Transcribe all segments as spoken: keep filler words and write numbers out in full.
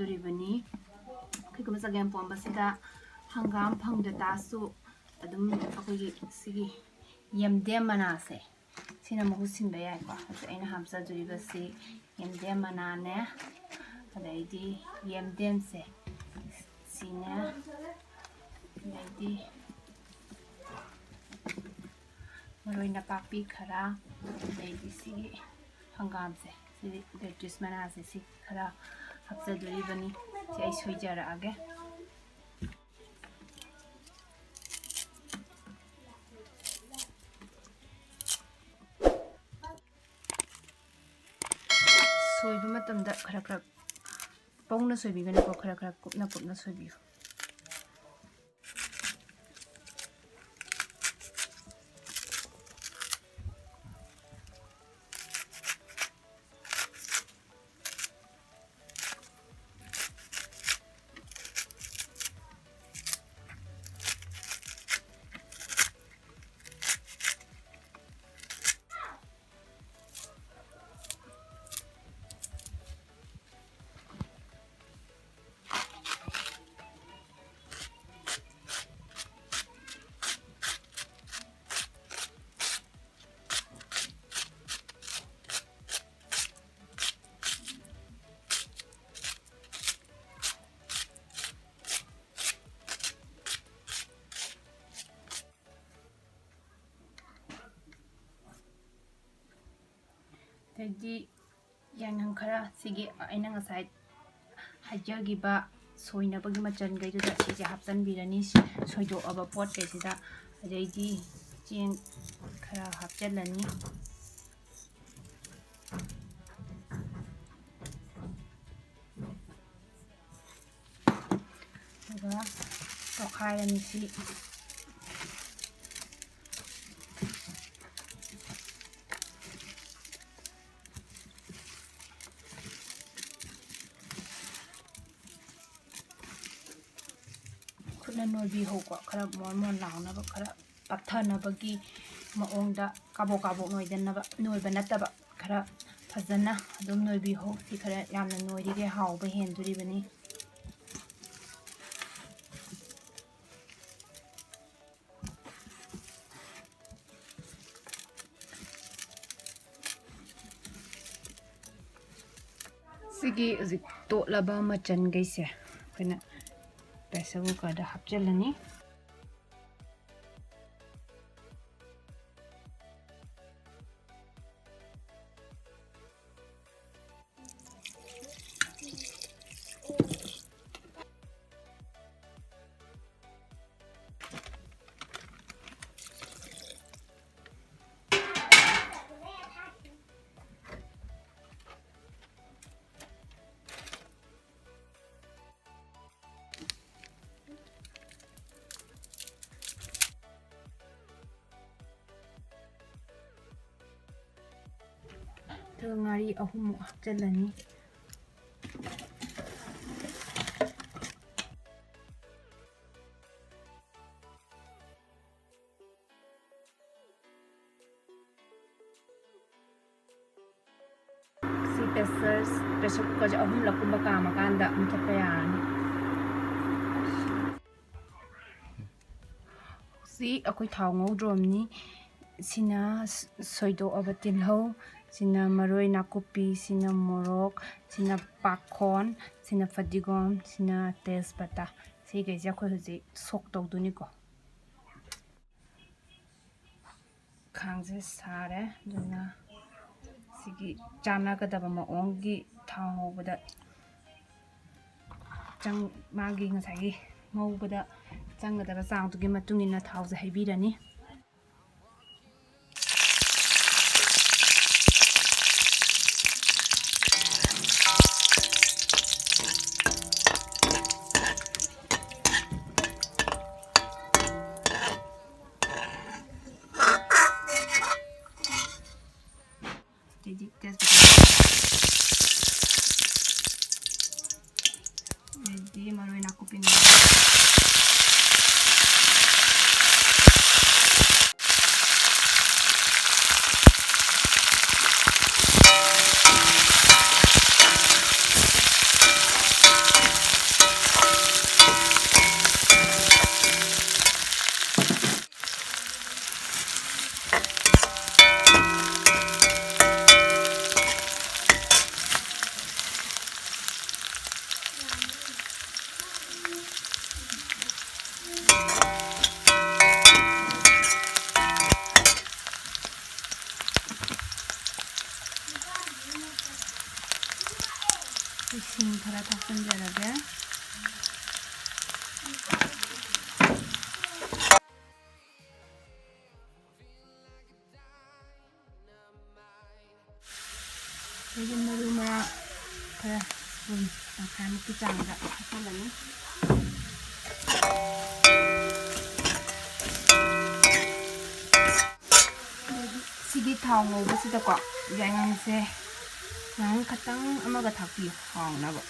ꯗꯣꯔꯤꯕꯅꯤ꯫ ꯑꯩꯈꯣꯏꯒꯨꯝꯕ ꯆꯒꯦꯝ ꯄꯣꯝꯕꯁꯤꯗ ꯍꯪꯒꯥꯝ ꯐꯪꯗ ꯇꯥꯔꯁꯨ ꯑꯗꯨꯝ ꯑꯩꯈꯣꯏꯒꯤ ꯁꯤꯒꯤ ꯌꯦꯝꯗꯦꯝ ꯃꯅꯥꯁꯦ, ꯁꯤꯅ ꯃꯍꯨꯠ ꯁꯤꯟꯕ ꯌꯥꯏꯀꯣ꯫ ꯑꯗꯨ ꯑꯩꯅ ꯍꯥꯞꯆꯗꯣꯔꯤꯕꯁꯤ ꯌꯦꯝꯗꯦꯝ ꯃꯅꯥꯅꯦ, ꯑꯗꯩꯗꯤ ꯌꯦꯝꯗꯦꯝꯁꯦ ꯁꯤꯅꯦ, ꯑꯗꯩꯗꯤ ꯃꯔꯣꯏ ꯅꯄꯥꯛꯄꯤ ꯈꯔ, ꯑꯗꯩꯗꯤ ꯁꯤꯒꯤ ꯍꯪꯒꯥꯝꯁꯦ, ꯁꯤꯗꯤ ꯂꯦꯇ꯭ꯌꯨꯁ ꯃꯅꯥꯁꯦ, ꯁꯤ ꯈꯔ ꯍꯥꯞꯆꯗꯣꯔꯤꯕꯅꯤ꯫ ꯁꯤ ꯑꯩ ꯁꯣꯏꯖꯔꯛꯑꯒꯦ꯫ ꯁꯣꯏꯕ ꯃꯇꯝꯗ ꯈꯔ ꯈꯔ ꯄꯧꯅ ꯁꯣꯏꯕꯤꯒꯅꯨꯀꯣ, ꯈꯔ ꯈꯔ ꯀꯨꯞꯅ ꯀꯨꯞꯅ ꯁꯣꯏꯕꯤꯌꯨ꯫ ꯑꯗꯩꯗꯤ ꯌꯥꯏꯉꯪ ꯈꯔ, ꯁꯤꯒꯤ ꯑꯩꯅ ꯉꯁꯥꯏ ꯍꯥꯏꯖꯈꯤꯕ ꯁꯣꯏꯅꯕꯒꯤ ꯃꯆꯜꯈꯩꯗꯨꯗ ꯁꯤꯁꯦ ꯍꯥꯞꯆꯤꯟꯕꯤꯔꯅꯤ꯫ ꯁꯣꯏꯗꯣꯛꯑꯕ ꯄꯣꯠꯈꯩꯁꯤꯗ꯫ ꯑꯗꯩꯗꯤ ꯆꯦꯡ ꯈꯔ ꯍꯥꯞꯆꯤꯜꯂꯅꯤ꯫ ꯑꯗꯨꯒ ꯇꯣꯠꯈꯥꯏꯔꯅꯤ ꯁꯤ꯫ ꯈꯨꯠꯅ ꯅꯣꯏꯕꯤꯍꯧꯀꯣ, ꯈꯔ ꯃꯣꯟ ꯃꯣꯟ ꯂꯥꯎꯅꯕ, ꯈꯔ ꯄꯠꯊꯅꯕꯒꯤ ꯃꯑꯣꯡꯗ, ꯀꯥꯕꯣꯛ ꯀꯥꯕꯣꯛ ꯅꯣꯏꯗꯅꯕ, ꯅꯣꯏꯕ ꯅꯠꯇꯕ, ꯈꯔ ꯐꯖꯅ ꯑꯗꯨꯝ ꯅꯣꯏꯕꯤꯍꯧ꯫ ꯁꯤ ꯈꯔ ꯌꯥꯝꯅ ꯅꯣꯏꯔꯤꯈꯩ ꯍꯥꯎꯕ ꯍꯦꯟꯗꯣꯔꯤꯕꯅꯤ꯫ ꯁꯤꯒꯤ ꯍꯧꯖꯤꯛ ꯇꯣꯠꯂꯕ ꯃꯆꯟꯈꯩꯁꯦ ꯑꯩꯈꯣꯏꯅ pressure cookerꯗ ꯍꯥꯞꯆꯤꯜꯂꯅꯤ꯫ ꯑꯗꯨꯒ ꯉꯥꯔꯤ ꯑꯍꯨꯝꯃꯨꯛ ꯍꯥꯞꯆꯤꯜꯂꯅꯤ꯫ ꯁꯤ pressure, pressure cookerꯁꯦ ꯑꯍꯨꯝꯂꯛꯀꯨꯝꯕ ꯀꯥꯝꯃꯀꯥꯟꯗ ꯃꯨꯊꯠꯄ ꯌꯥꯔꯅꯤ꯫ ꯁꯤ ꯑꯩꯈꯣꯏ ꯊꯥꯎ ꯉꯧꯗ꯭ꯔꯣꯝꯅꯤ꯫ ꯁꯤꯅ ꯁꯣꯏꯗꯣꯛꯑꯕ ꯇꯤꯜꯍꯧ, ꯁꯤꯅ ꯃꯔꯣꯏ ꯅꯥꯀꯨꯞꯄꯤ, ꯁꯤꯅ ꯃꯣꯔꯣꯛ, ꯁꯤꯅ ꯄꯥꯈꯣꯟ, ꯁꯤꯅ ꯐꯗꯤꯒꯣꯝ, ꯁꯤꯅ ꯇꯦꯖꯄꯇꯥ꯫ ꯁꯤꯈꯩꯁꯦ ꯑꯩꯈꯣꯏ ꯍꯧꯖꯤꯛ ꯁꯣꯛ ꯇꯧꯗꯣꯏꯅꯤꯀꯣ꯫ ꯈꯥꯡꯁꯦ ꯁꯥꯔꯦ, ꯑꯗꯨꯅ ꯁꯤꯒꯤ ꯆꯥꯟꯅꯒꯗꯕ ꯃꯑꯣꯡꯒꯤ ꯊꯥꯎ ꯉꯧꯕꯗ ꯆꯪ-, ꯃꯥꯒꯤ ꯉꯁꯥꯏꯒꯤ ꯉꯧꯕꯗ ꯆꯪꯒꯗꯕ ꯆꯥꯡꯗꯨꯒꯤ ꯃꯇꯨꯡ ꯏꯟꯅ ꯊꯥꯎꯁꯦ ꯍꯩꯕꯤꯔꯅꯤ꯫ ꯑꯗꯩꯗꯤ ꯇꯦꯖꯄꯇꯥ꯫ ꯑꯗꯩꯗꯤ ꯃꯔꯣꯏ ꯅꯥꯀꯨꯞꯄꯤ꯫ ꯑꯗꯒꯤ ꯃꯔꯨ ꯃꯔꯥꯡ ꯈꯔ spoon ꯇꯪꯈꯥꯏꯃꯨꯛꯀꯤ ꯆꯥꯡꯗ ꯍꯥꯞꯆꯤꯜꯂꯅꯤ꯫ ꯑꯗꯒꯤ ꯁꯤꯒꯤ ꯊꯥꯎ ꯉꯧꯕꯁꯤꯗꯀꯣ ꯌꯥꯏꯉꯪꯁꯦ ꯉꯥꯏꯍꯥꯛ ꯈꯇꯪ ꯑꯃꯒ ꯊꯥꯛꯄꯤꯌꯨ ꯍꯥꯎꯅꯕ꯫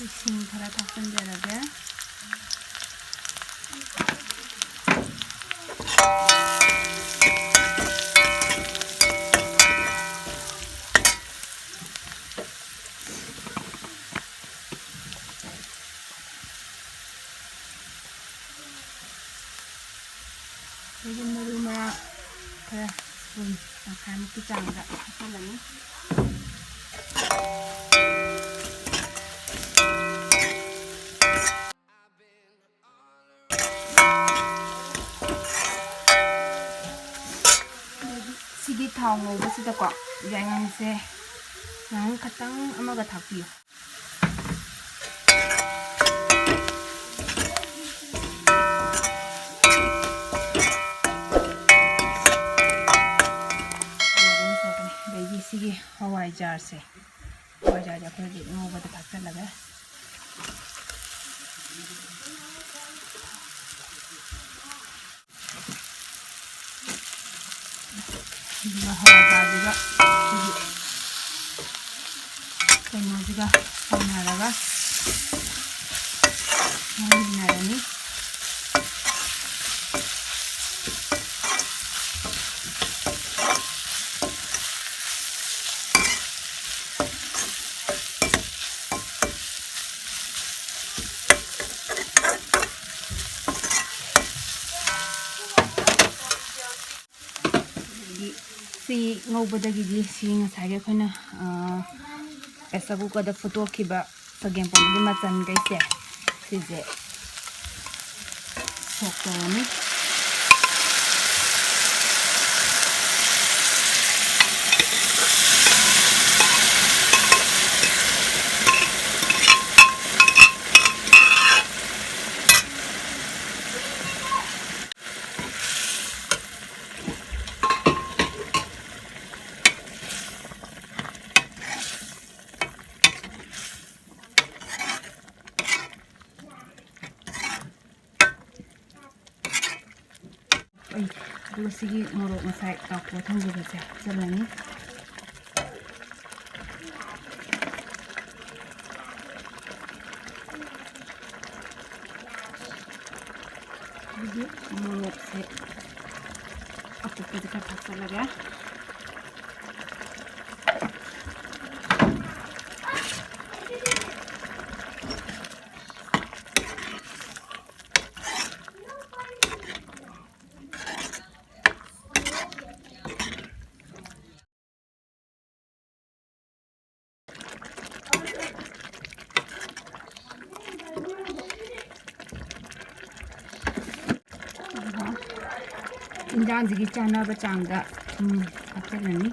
ꯏꯁꯤꯡ ꯈꯔ ꯊꯥꯛꯆꯤꯟꯖꯔꯒꯦ꯫ ꯑꯗꯒꯤ ꯃꯔꯨ ꯃꯔꯥꯡ ꯈꯔ spoon ꯇꯪꯈꯥꯏꯃꯨꯛꯀꯤ ꯆꯥꯡꯗ ꯍꯥꯞꯆꯤꯜꯂꯅꯤ꯫ ꯑꯗꯒꯤ ꯁꯤꯒꯤ ꯊꯥꯎ ꯉꯧꯕꯁꯤꯗꯀꯣ ꯌꯥꯏꯉꯪꯁꯦ ꯉꯥꯏꯍꯥꯛ ꯈꯇꯪ ꯑꯃꯒ ꯊꯥꯛꯄꯤꯌꯨ꯫ ꯑꯗꯒꯤ ꯁꯤꯒꯤ ꯍꯋꯥꯏꯖꯥꯔꯁꯦ, ꯍꯋꯥꯏꯖꯥꯔꯁꯦ ꯑꯩꯈꯣꯏꯒꯤ ꯉꯧꯕꯗ ꯊꯥꯛꯆꯜꯂꯒ ꯑꯗꯨꯒ ꯍꯋꯥꯏꯖꯥꯔꯁꯤꯒ ꯁꯤꯒꯤ ꯀꯩꯅꯣꯁꯤꯒ ꯁꯣꯏꯅꯔꯒ ꯉꯧꯃꯤꯟꯅꯔꯅꯤ꯫ ꯑꯗꯒꯤ ꯁꯤ ꯉꯧꯕꯗꯒꯤꯗꯤ ꯁꯤ ꯉꯁꯥꯏꯒꯤ ꯑꯩꯈꯣꯏꯅ, ꯑ, pressure cookerꯗ ꯐꯨꯠꯇꯣꯛꯈꯤꯕ ꯆꯒꯦꯝꯄꯣꯝꯕꯒꯤ ꯃꯆꯜꯈꯩꯁꯦ ꯁꯤꯁꯦ ꯁꯣꯛ ꯇꯧꯔꯅꯤ꯫ ꯑꯩ ꯑꯗꯨꯒ ꯁꯤꯒꯤ ꯃꯣꯔꯣꯛ ꯉꯁꯥꯏ ꯇꯥꯎꯊꯣꯛꯑ ꯊꯝꯈꯤꯕꯁꯦ ꯍꯥꯞꯆꯤꯜꯂꯅꯤ꯫ ꯑꯗꯒꯤ ꯃꯣꯔꯣꯛꯁꯦ ꯑꯀꯨꯞꯄꯁꯦ ꯈꯔ ꯊꯥꯛꯆꯜꯂꯒꯦ꯫ ꯏꯟꯖꯥꯡꯁꯤꯒꯤ ꯆꯥꯟꯅꯕ ꯆꯥꯡꯗ ꯊꯨꯝ ꯍꯥꯞꯆꯤꯜꯂꯅꯤ꯫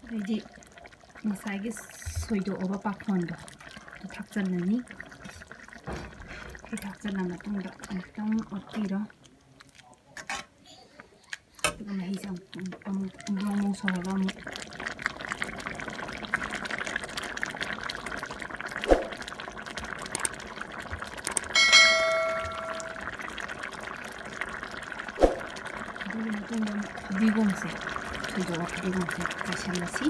ꯑꯗꯩꯗꯤ ꯉꯁꯥꯏꯒꯤ ꯁꯣꯏꯗꯣꯛꯑꯕ ꯄꯥꯈꯣꯟꯗꯣ ꯊꯥꯛꯆꯜꯂꯅꯤ꯫ ꯁꯤ ꯊꯥꯛꯆꯜꯂ ꯃꯇꯨꯡꯗ ꯑꯃꯨꯛꯇꯪ ꯑꯣꯠꯄꯤꯔꯣ꯫ ꯑꯗꯨꯒ ꯃꯍꯤꯁꯦ ꯑꯃꯨꯛ, ꯑꯃꯨꯛ ꯕ꯭ꯔꯣꯡ ꯕ꯭ꯔꯣꯡ ꯁꯧꯍꯜꯂꯣ ꯑꯃꯨꯛ꯫ ꯑꯗꯨꯒꯤ ꯃꯇꯨꯡꯗ ꯑꯃꯨꯛ ꯐꯗꯤꯒꯣꯝꯁꯦ, ꯁꯣꯏꯗꯣꯛꯑ ꯐꯗꯤꯒꯣꯝꯁꯦ ꯆꯥꯏꯁꯤꯜꯂꯁꯤ꯫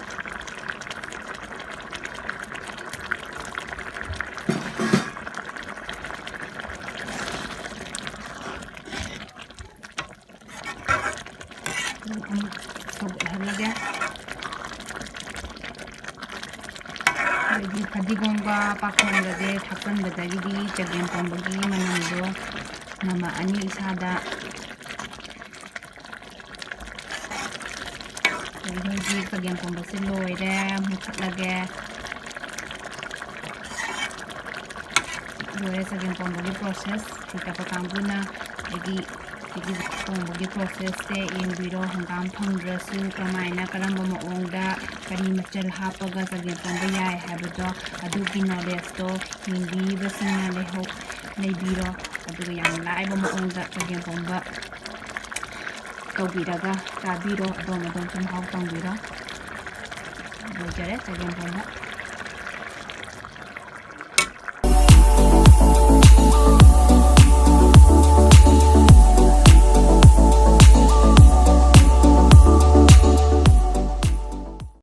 ꯑꯗꯨꯒ ꯑꯃꯨꯛ ꯁꯧꯒꯠꯍꯜꯂꯒꯦ꯫ ꯑꯗꯒꯤ ꯐꯗꯤꯒꯣꯝꯒ ꯄꯥꯛꯅꯝꯒꯁꯦ ꯊꯥꯛꯆꯟꯕꯗꯒꯤꯗꯤ ꯆꯒꯦꯝ ꯄꯣꯝꯕꯒꯤ ꯃꯅꯝꯗꯣ ꯅꯝꯃꯛꯑꯅꯤ ꯏꯁꯥꯗ꯫ ꯑꯗꯒꯤ ꯍꯧꯖꯤꯛ ꯆꯒꯦꯝ ꯄꯣꯝꯕꯁꯦ ꯂꯣꯏꯔꯦ, ꯃꯨꯊꯠꯂꯒꯦ꯫ ꯂꯣꯏꯔꯦ ꯆꯒꯦꯝ ꯄꯣꯝꯕꯒꯤ process꯫ ꯍꯩꯇꯕ ꯀꯥꯡꯕꯨꯅ ꯑꯩꯒꯤ ꯁꯤꯒꯤ ꯊꯣꯡꯕꯒꯤ processꯁꯦ ꯌꯦꯡꯕꯤꯔꯣ꯫ ꯍꯪꯒꯥꯝ ꯐꯪꯗ꯭ꯔꯁꯨ ꯀꯃꯥꯏꯅ, ꯀꯔꯝꯕ ꯃꯑꯣꯡꯗ, ꯀꯔꯤ ꯃꯆꯜ ꯍꯥꯞꯄꯒ ꯆꯒꯦꯝ ꯄꯣꯝꯕ ꯌꯥꯏ ꯍꯥꯏꯕꯗꯣ, ꯑꯗꯨꯒꯤ knowledgeꯇꯣ ꯌꯦꯡꯕꯤꯔꯤꯕꯁꯤꯡꯅ ꯂꯩꯍꯧ-, ꯂꯩꯕꯤꯔꯣ꯫ ꯑꯗꯨꯒ ꯌꯥꯝ ꯂꯥꯏꯕ ꯃꯑꯣꯡꯗ ꯆꯒꯦꯝ ꯄꯣꯝꯕ ꯇꯧꯕꯤꯔꯒ ꯆꯥꯕꯤꯔꯣ꯫ ꯑꯗꯣꯝ ꯑꯗꯣꯝꯁꯨ ꯃꯍꯥꯎ ꯇꯪꯕꯤꯔꯣ꯫ ꯂꯣꯏꯖꯔꯦ ꯆꯒꯦꯝ ꯄꯣꯝꯕ꯫